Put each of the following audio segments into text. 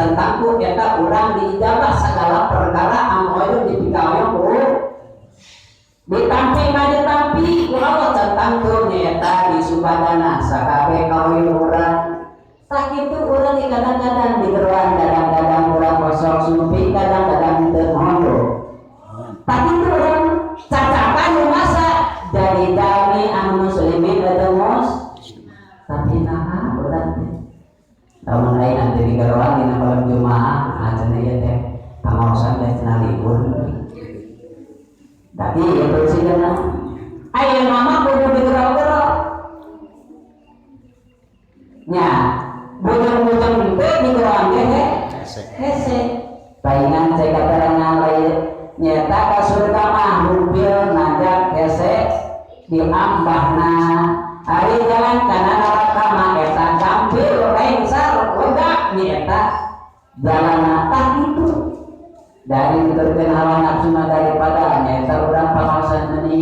Can tangtu eta urang diijabah segala perkara anu hoyong dipikahoyong ku ditampi mah, ditampi ku Allah. Can tangtu nyaeta di supadana sakabeh kahoyong urang. Tak itu urang di kadang-kadang digeroan, kadang-kadang urang kosong sumping, kadang-kadang teu ngondo. Tak itu urang cacapan masa jadi jalmi anu muslimin atau mus, tapi nah urang teh lamun lain nanti di geroan dina malam Jumaah, ah, cenah ieu teh pangaosan teh cenah libur. Tapi itu sih kana aya nama kudu digero-gero nya, bujang-bujang teh digeroan ge hese paingan. Cek katerangan lain nyata ka surga mah rumpil nanjak hese diambahna, ari jalan kana neraka mah eta gampil, lengsar, lega nyata jalanna. Tah itu dari nuturkeun hawa nafsu mah daripada nyata urang pangaosan meni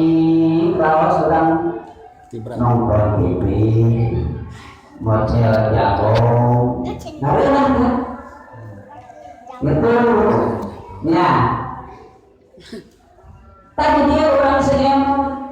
raos urang nonton TV, mocel jago, ngareunah kan gitu nya. Tadi dia orang sing emut.